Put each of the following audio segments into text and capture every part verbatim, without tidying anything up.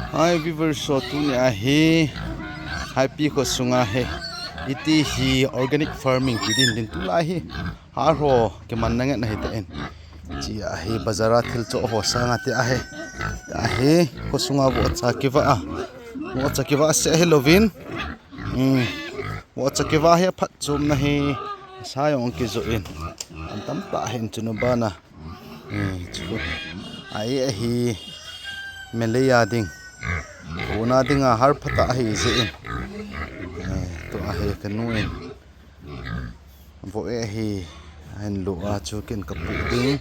Hi viewers, so tuni ahi Haipi kho sunga hi iti hi organic farming kidin din tulai hi har ho kiman na ngen ahi ta in. Chi ahi bazar a thil cho ho sanga ti ahi. Ahi kho sunga vohcha kiva a. Vohcha kiva se hi lovin. Hmm. Vohcha kiva hi phat chom na hi sa jong kijo in. An tam ta hin chunu bana. Eh, chu. Ai, ahi. Melei a ding. Una dinga har phat ahi je in. Eh, tu ahi kanu in. Vo e ahi. Ahin lu a chu kin kapu ding.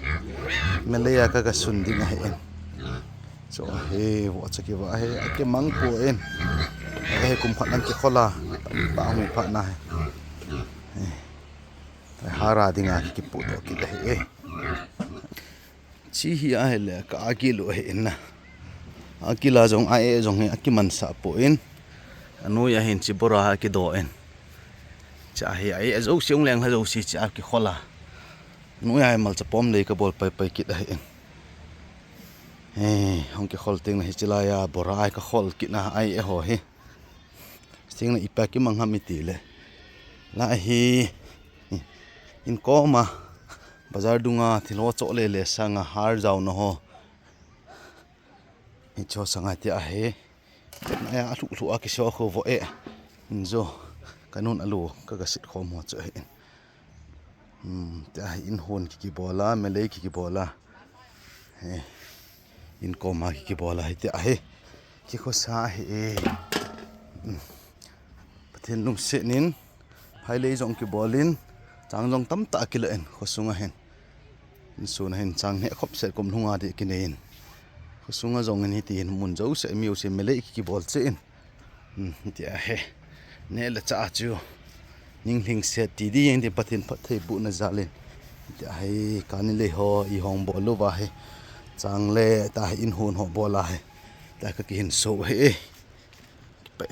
Melei a ka kasun ding ahi in. Chu ahi, vohcha kiva ahi. Akimang pu in. Ahi kum khat lang kikhola. Tam ta mi phat na ahi. Eh. Hara dinga kipu to kit ahi e. Chi hi ahile ka akil u ahi in na. Akil a jong a e jong hi akiman sa pu in. Anoi ahin chi bora akido in. Cha hi a e jo siung leng la jo si cha kikhol a. Noi a malcha pom lei kabol pai pai kit ahi in. He, hung kikhol teng na hi chilai a bora a kakhol kit na a e ho hi. Sting na ipa kimang ham iti le. La hi. In koma bazar dunga thil ho cho le le sanga har jao na ho. Hi cho sanga ti ahi. Na ya lu lu a kiso kho vo e. In jo kanun alu ka ka sit khom ho cho e. Hmm, ti ahi in hon ki kibola, melei ki kibola. He. In koma ki kibola hi ti ahi. Kikhosa ahi e. Hmm. Pathen lungset in hai lei jong kibolin, chang jong tamtah kila in, kho sunga hin. Insung a hin chang ne khop set kum lhunga di kinei in. Kho sunga jong in hiti hin mun jo se miu se melei ki kibol che in. Hmm, ti ahi. Ne la cha chu. Ning hling set ti di in ti Pathen phatthei bu na jal in. Ti ahi kani lei ho i hong bol lu va hi. Chang le ta hi in hon ho bol a hi. Ta ka kihin so hi e. Kipe.